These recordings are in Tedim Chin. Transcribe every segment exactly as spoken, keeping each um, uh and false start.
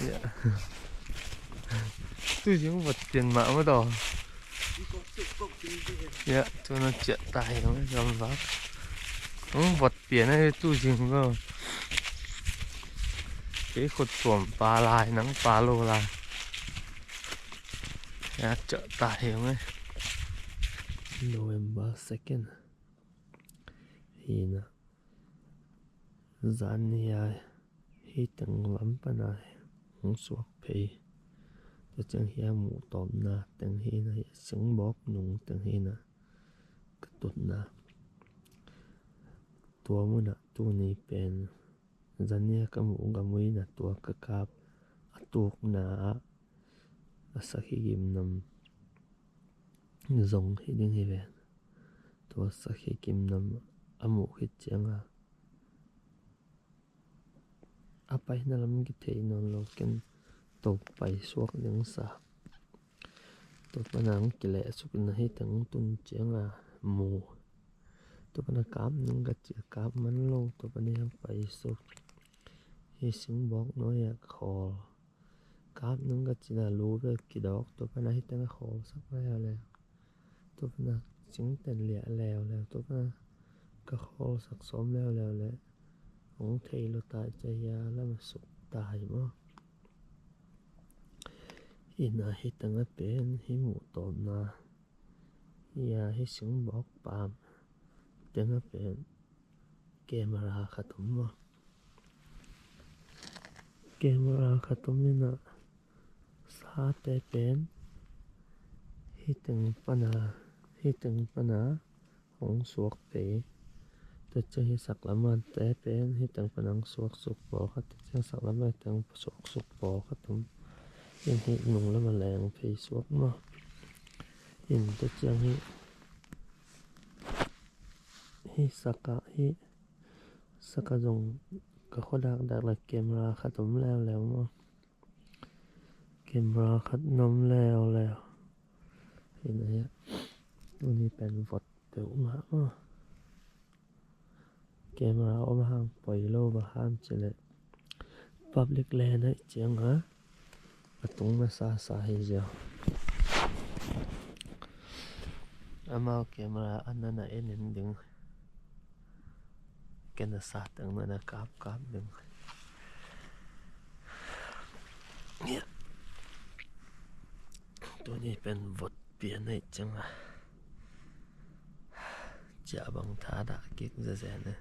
Ya. Tu zing vot pian mah mah tawh. Ya, tu na ciah ta hi mah, gamvak. Hong vot pian a tu zing tawh. Kei khut tuam pa lai, nang pa lo lai. Ya, ciah ta hi mah. November second. Hi na. Zan ni a hi teng lam pana hong suak phei. Tua ciang hi a muh tawpna teng hi na, hi a singbawk nung teng hi na, ka tutna. Tua munah tuni pen zan ni a ka muh gamui na tua ka kap a tukna ah a sakhi gimnam zong hi ding hi ven. Tua sakhi gimnam a muh khit cianga a paina lam kithei nawn lo ken to pai suak ding sa. Tua pana ang kileh suk in a hi teng tun cianga mu. Tua pana kap nang ka cia kap man lo, tua pana ang pai suk. Hi singbawk nuai a khawl. Kap nang ka cina lu ve kidawk, tua pana hi teng a khawl sak leuleu. Tua pana singten liah leuleu, tua pana ka khawl sak sawm leuleu le. Hong thei lo ta i cia hia lam a suk ta hi maw. Hi na hi teng a pen hi muh tawpna. Hi a hi singbawk pam teng a pen camera khat om maw. Camera khat om in a sate pen hi teng pana, hi teng pana hong suak phei. Tua ciang hi saklamate pen hi teng pana hong suak suk pawlkhat, tua ciang saklamate hong suak suk pawlkhat om. In hi nung lam a leng phei suak maw. In tua ciang hi, hi saka, hi saka zong ka khuadak dak le camera khat om leuleu maw. Camera khat nom leuleu. Hi na hi a tuni pen vot peuh mah maw. Camera om hang poi lo, bang hang cih leh public land ahih cianga a tung masa sa hi ziau. Amau camera a na na en en ding. Ken a sa teng na na kap kap ding. Tuni pen vot pian ahih cianga cia bang thadah kik zezen e.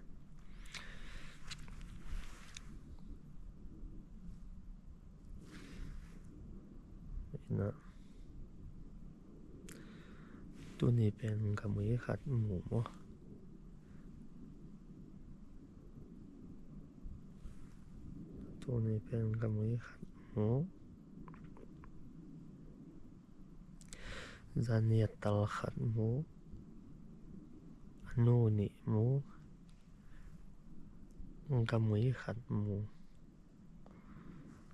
Ina, tuni pen gamui khat mu maw. Tuni pen gamui khat mu. Zan ni a tal khat mu. A nu nih mu. Gamui khat mu.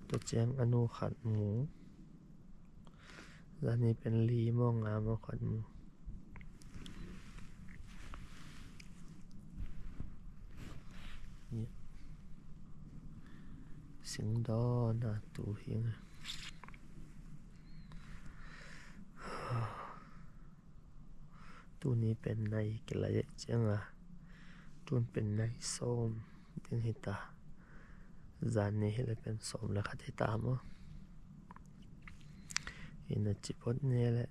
Tua ciang a nu khat mu. Zan ni pen li maw nga maw khat mu. Singdawn a tu hi nga. Tuni pen nai kilai cianga tun pen nai sawm ding hita. Zan ni hi le pen sawm le khat hita maw. Ina cipot ni le